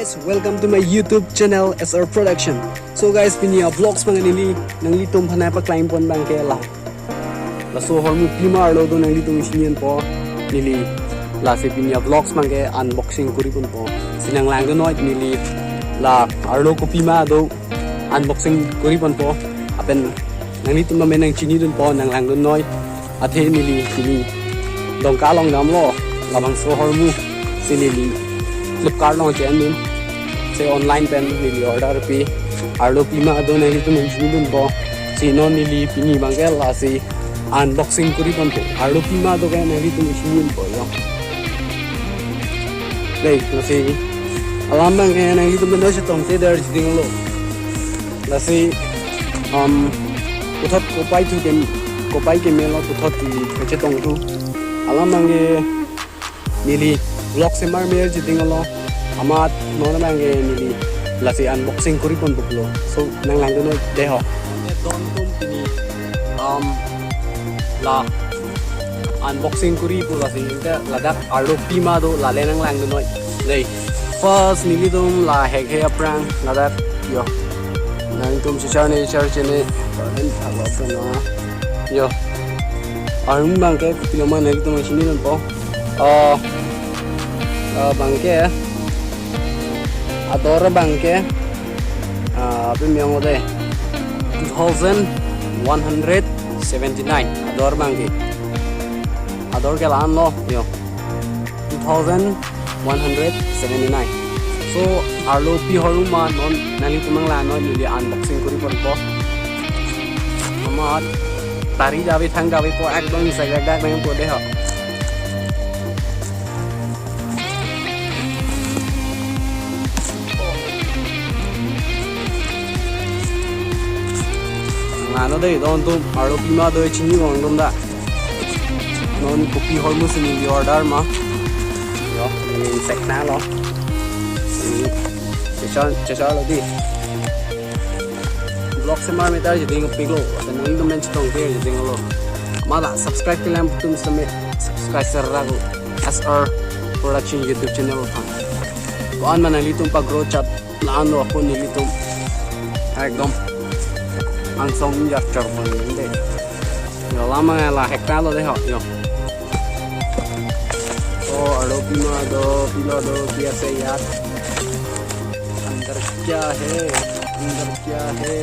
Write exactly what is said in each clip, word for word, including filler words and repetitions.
Welcome to my YouTube channel, S R Production. So guys, pini a vlogs abang neli nanglitum aphan nangpaklang pon abang ke la, laso ahormu pima arlo do nanglitum chini ponpo. Neli lasi pini a vlogs abang ke unboxing kori ponpo. Si nanglangdun noi neli la arlo kopima do unboxing kori ponpo. Lapen nanglitum amen nangchinidunpo, nanglangdun noi. Athe neli pini Dongka along damlo, labangso ahormu si neli Flipkart along che-endun. Si online pen neli order pi. Arlo pima do nanglitum nangchinidunpo. Si non neli pini abang ke lasi unboxing kori ponpo. Arlo pima do ke nanglitum nangchinidunpo yo. Dei, lasi alam abang ke nanglitum pen do chetong te der jiding lo. Lasi, um, puthot kopai thu kem, kopai kemelo puthot ti kachetong thu. Alam abang ke neli vlog semar mer jiding lo. Amat non abang ke neli lasi unboxing kori ponpo lo. So, nanglangdun noi dei ho. Don tum pini, um, la unboxing kori pu lasi, inte ladak arlo pima do, lale nanglangdun noi. Dei. First nelitum la hek he aphrang ladak yo. Nangtum chechar ne chechar chene. Karen thalo pena. Yo. Arung abang ke kopilo ma nelitum chinidunpo. Oh. Ah, abang ke. Ador abang ke. Ah, api miyong ode. Two thousand one hundred seventy-nine. Ador abang ke. Ador ke la-an lo, yo. Two thousand one hundred seventy-nine. So, arlo pi ahormu ma non nanglitum nanglang noi neli unboxing kori ponpo. Amat tari javi thang javi po ekdom isai dak dak nangpo dei ho. Nanglang non dei don tum arlo pima do chini vang dum da. Non kopi ahormu si neli order ma. Yo, neli check nanglo. Neli chechar, chechar lo dei. Vlog semar metar jiding pik lo. Ata nanglitum pen chetong te jiding lo. Mala subscribe kelang atum seme subscribe serra ko S R Production YouTube channel aphan. Ko-an ma nanglitum pa-grow chot la-an lo ako nelitum. Ekdom angsong ingjak chor pon dei. Yo, alam abang la hek ta lo dei ho, yo. Oh, arlo pima do, pilo do, कैसे यार? अंदर क्या है? अंदर क्या है?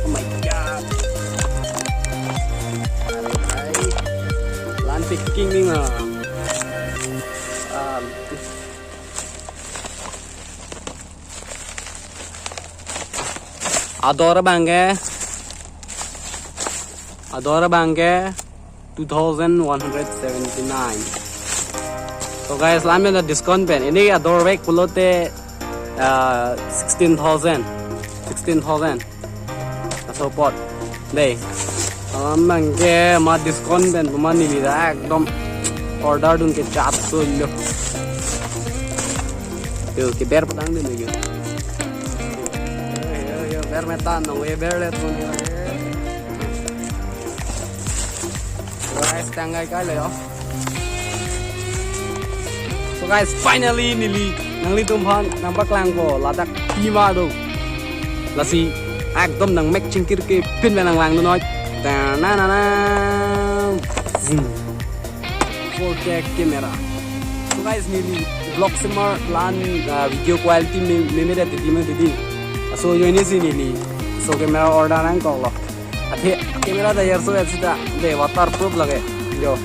Oh my God. अरे भाई, la-an packing ni ma. Um, ador abang ke. Ador abang ke two thousand one hundred seventy-nine. So guys, la-an pen discount pen. Ini ador bag pulote, ah, sixteen thousand. Sixteen thousand. Laso apot. Dei. Alam abang ke ma discount pen puma neli dak ekdom order dun ke chat so lo. Yo, keber padang dun yo. Yo, yo, yo, ber metan, no, we ber let mo ni. Guys, tangkai kai le yo. So guys, finally neli nanglitum aphan nangpaklangpo ladak pima do. Lasi ekdom nangmek chingkir ke pin pen nanglangdun noi. Ta na na na. Zoom. Four K camera. So guys, neli vlog semar la-an, uh, video quality me, me, me dei dei me dei. So yo ini si neli. So camera order nangkoklo. Athe camera ta yarso et sita dei waterproof lake. Yo.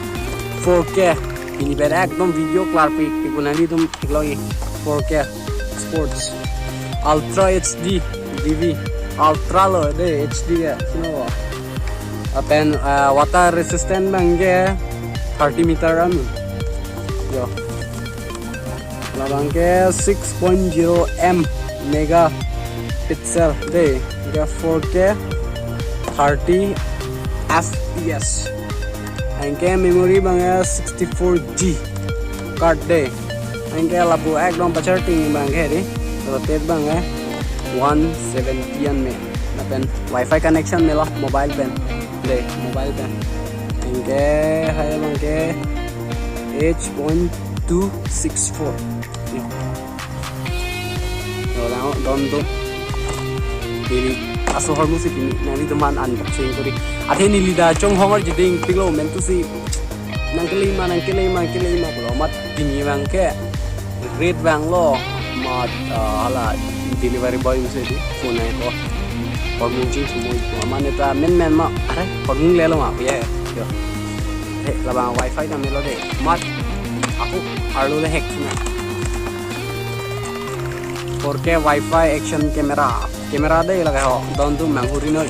Four K. Pini pen ekdom video klarpik, pik pu nanglitum thik lo-i. Four K sports. Ultra H D D V. Ultra lo dei, H D ya. Sino wa. Lapen, uh, water resistant abang ke thirty meter am. Yo. Labang ke six point zero M megapixel dei, ke four K thirty F P S. Anke memory abang ke sixty-four G card dei. Anke lapu ekdom pacharting abang ke dei. Rotate abang ke one seventy an me. Lapen Wi-Fi connection melo mobile pen. Dei, mobile pen. Anke hai abang ke H one two six four. Yo. Yo, lang, don do. Neli aso hormu si pini, nanglitum aphan unboxing kori. Athe neli ta chonghong arjiding pilo, mentu si nangkele ma, nangkele ma, nangkele ma pulo, amat pini abang ke rate abang lo, amat, ah, hala delivery boy mese di phone ai ko. Hormu ching sumoi ko, amat neta men men ma, are, hormu lelo ma, ya, yo. He, labang wifi ta melo de, amat, ako, arlo le hack na. Four K wifi action camera, camera de lage ho, don do manghuri noi.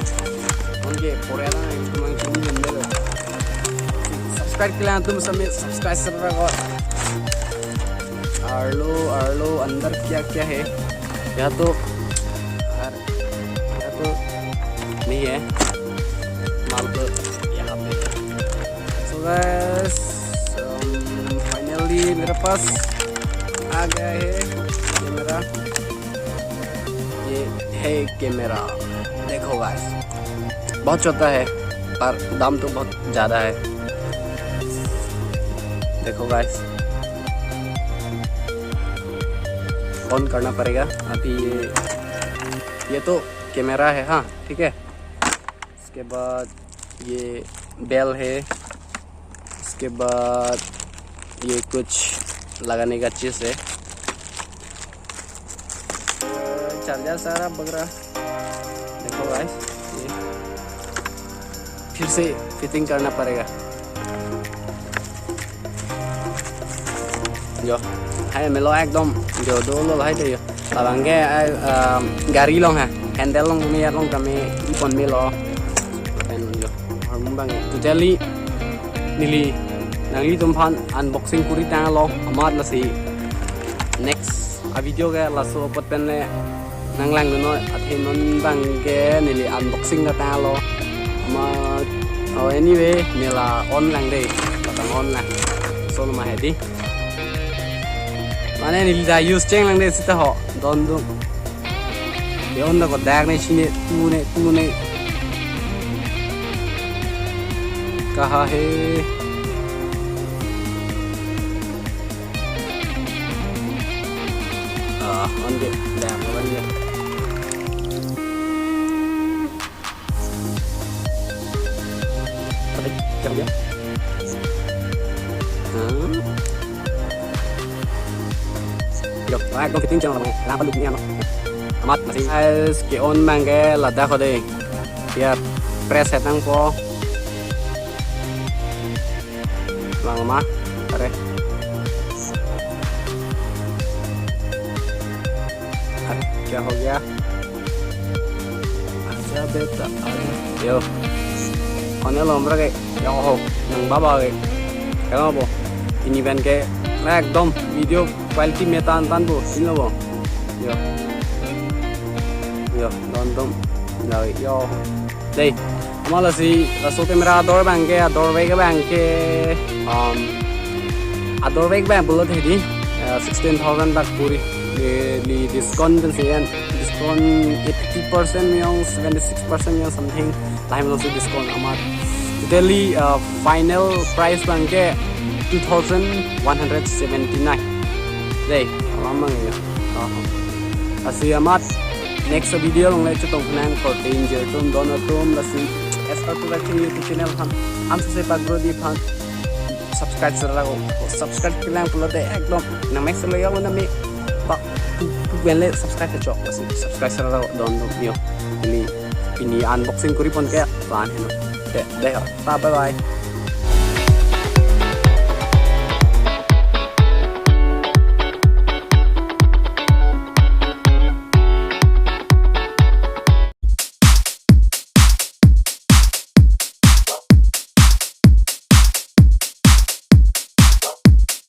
Onke pore na itu mang chini jende lo. Subscribe ke liye tum sambil subscribe sera ko. Arlo, arlo, andar kya kya hai? Yahan to, yahan to nahi hai. Mal to yahan pe hai. So guys, um, finally मेरे पास आ गया है camera. ये है camera, देखो guys, बहुत छोटा है पर दाम तो बहुत ज़्यादा है। देखो guys, on करना पड़ेगा अभी। ये, ये तो camera है, हाँ, ठीक है। इसके बाद ये bell है, इसके बाद ये कुछ लगाने का चीज़ है, charger सारा वगैरह। देखो guys, ये फिर से fitting करना पड़ेगा। Yo, hai melo ekdom, yo, dolo hai de yo. Labang ke, eh, um, gari along ha, handle along kami, along kami ipon melo. Pen yo, hormu abang ya. Totally neli nanglitum aphan unboxing kori tanglo, amat lasi next a video ke laso apot pen le nanglang dun noi, athe non abang ke neli unboxing ta tanglo. Amat, oh, anyway, neli la on lang de, patang on lang. So, ma hai di. Mane neli ta use cheng lang de sita ho, don do. Ye on ta ko dak ne, chine, tu ne, tu ne. Kaha hai? Ah, on de, dak, on de. Tapi, jam dia. Hmm. Yo, ah, kong fitting channel lang, lang palut ni ano. Amat masi. Guys, ke-on abang ke ladak ho de. Ya, press hetang po. Lang ma, are. Kya ho gaya? Acha beta, are. Yo. Kone lom ra ke, yo ho, nang baba ke. Kaya bo? Pini abang ke, na ekdom video quality meta antan bo, sin lo bo. Yo. Yo, don dom. Yo, yo. Dei, amat lasi, laso camera ador abang ke, ador vek abang ke, um, ador vek abang pulo hedi, uh, sixteen thousand tak puri. Neli discount pen si an, discount eighty percent miyong, seventy-six percent miyong something, lahai melo si discount amat. Totally, uh, final price abang ke two thousand one hundred seventy-nine. Dei, alam abang ya. Oh. Lasi amat next video along le chetong nang, korte ingjir atum, don atum, lasi Aspar Production YouTube channel aphan, am se pak bro di aphan subscribe sera ko, subscribe ke lang pulote ekdom nang mek selo yo na me pak tu tu ben le subscribe chok, lasi subscribe sera ko, don atum yo. Pini, pini unboxing kori pon ke plan heno. Dei, dei ho. Ta, bye bye.